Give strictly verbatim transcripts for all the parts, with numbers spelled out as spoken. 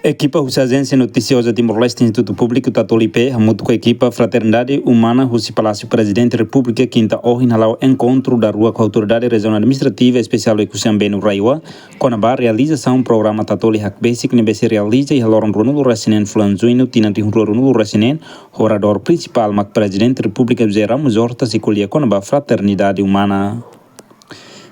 Ekipa husi Ajénsia Notisioza Timor-Leste Institutu Públiku Tatoli I P hamutuk ho ekipa Fraternidade Umana husi Palásiu Prezidente Repúblika kinta ohin hala'o enkontru daruak ho Autoridade Rejionál Administrativa Espesiál Oekusi Ambenu RAEOA, kona-ba realizasaun programa Tatoli Hakbesik ne'ebé sei realiza iha loron ruanulu-resin-neen fulan Juñu tinan rihun rua ruanulu-resin-neen, ho oradór prinsipál mak Prezidente Repúblika José Ramos Horta sei ko'alia kona-ba Fraternidade Umana.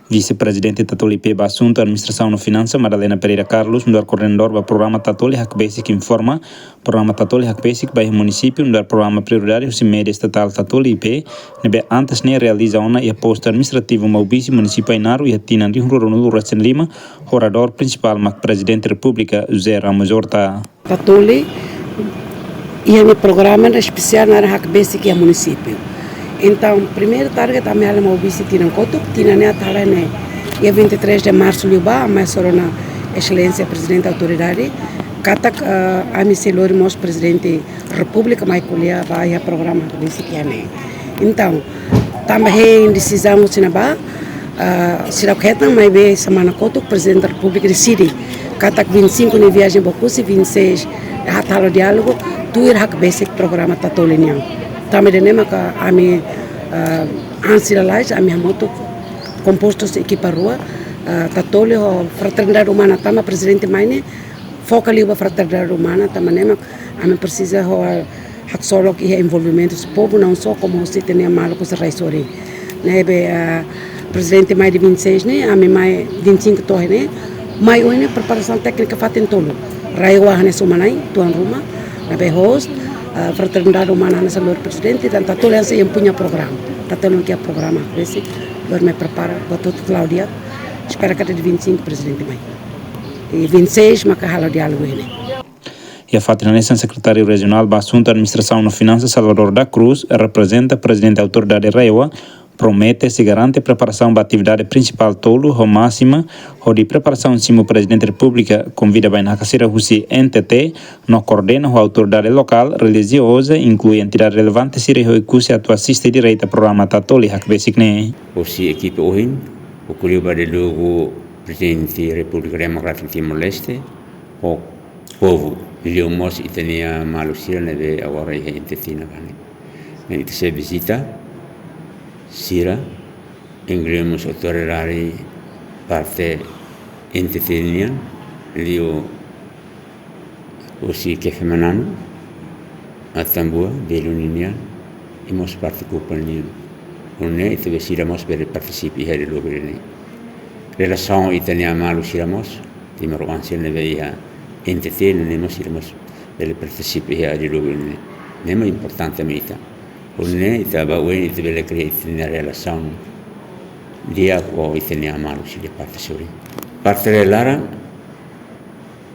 Vise-Prezidente Tatoli I P ba Asuntu Administrasaun no Finansa, Madalena Pereira Carlos, nu'udar koordenadór ba programa Tatoli Hakbesik informa, programa Tatoli Hakbesik ba iha munisípiu nu'udar programa prioridade husi média estatál Tatoli I P, ne'ebé antes ne'e realiza ona iha postu administrativu Maubisse, munisípiu Ainaro, iha tinan rihun rua ruanulu-resin-lima, ho oradór prinsipál mak Prezidente Repúblika José Ramos Horta. Tatoli iha nia programa ne'e espesiál naran Hakbesik iha munisípiu. Entaun, primeiru target ami halo iha Maubisse tinan kotuk, tinan ne'e atu halo ne'e iha vinte e três de março liubá, ami hasoru ona Exelénsia Prezidente Autoridade, katak, eh, ami sei lori mós Prezidente Repúblika mai ko'alia ba iha programa Hakbesik iha ne'e. Entaun, tanba hein desizaun husi ne'ebá, ah, seidauk hetan, maibé semana kotuk Prezidente Repúblika deside katak vinte e cinco ne'e viajen ba Oekusi, vinte e seis atu halo diálogu, tuir hakbesik programa Tatoli nian. Tanba ida-ne'e maka ami, ah, ansi lalais, ami hamutuk kompostu husi ekipa rua, ah, Tatoli ho Fraternidade Umana, tanba Prezidente mai ne'e foka liu ba Fraternidade Umana, tanba ne'e mak ami presiza ho haksolok iha envolvimentu husi povu, não só como husi ita-nia maluk husi rai sorin. Ne'ebé, ah, Prezidente mai dia vinte e seis ne'e, ami mai vinte e cinco to'o ne'e, mai ohin ne'e preparasaun téknika fatin tolu. RAEOA hanesan uma-na'in, tuan ruma, ne'ebé host, ah, Fraternidade Umana hanesan lori prezidente, entaun Tatoli hanesan ema punya programa. Tatoli iha programa, basic, lori mai prepara, buat hotu la'o di'ak, espera katak dia vinte e cinco Prezidente mai. I vinte e seis maka halo diálogu ne'e. Iha fatin hanesan, Sekretáriu Rejionál ba Asuntu Administrasaun no Finansa, Salvador da Cruz, reprezenta Prezidente Autoridade RAEOA, promete sei garante preparasaun ba atividade prinsipál tolu ho másima, hodi preparasaun simu Prezidente Repúblika konvida bainaka sira husi N T T, no koordena ho autoridade lokál, relijioza, inklui entidade relevante sira iha Oekusi atu asiste direta programa Tatoli Hakbesik ne'e. Hosi ekipa ohin, ho ko'alia ba diálogu Prezidente Repúblika Demokrátika Timor-Leste ho povu, liu mós ita-nia maluk sira ne'ebé agora iha N T T ne'ebá ne'e. Ne'e ita sei vizita sira, inklui mós autoridade parte N T T nian, liu husi Kefe Mananu, Atambua, Belu ninian, i mós parte Kupang nian. Nune'e ita-boot sira mós bele partisipa iha diálogu ne'e. Relasaun ita-nia maluk sira mós, timoroan sira ne'ebé iha N T T, nune'e mós sira mós bele partisipa iha diálogu ne'e. Ne'e mak importante mai ita. Nune'e ita ba oin ita bele kria ita-nia relasaun di'ak ho ita-nia maluk sira parte sorin. Parte laran,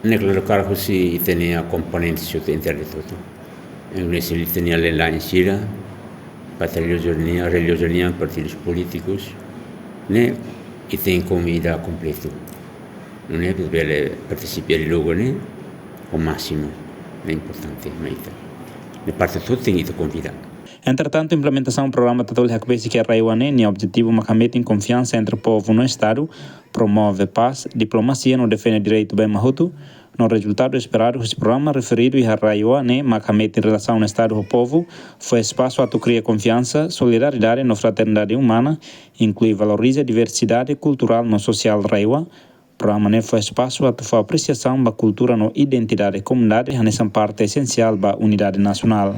ne'e klara katak husi ita-nia komponente sira hotu, ita-nia lela'en sira, parte relijioza nian, relijioza nian, partidus polítikus, ne'e ita-nia komunidade kompletu. Nune'e bele partisipa iha diálogu ne'e ho másimu, ne'e importante mai ita. Ne'e parte hotu tenke ita konvida. Entretantu, implementasaun programa Tatoli Hakbesik iha RAEOA ne'e, nia objetivu mak hametin konfiansa entre povu no Estadu, promove pás, diplomasia no defende direitu ba ema hotu, no rezultadu esperadu husi programa referidu iha RAEOA ne'e mak hametin relasaun Estadu ho povu, fó espasu atu kria konfiansa, solidariedade no fraternidade umana, inklui valoriza diversidade kulturál no sosiál RAEOA. Programa ne'e fó espasu atu fó apresiasaun ba kultura no identidade komunidade, hanesan parte esensiál ba unidade nasionál.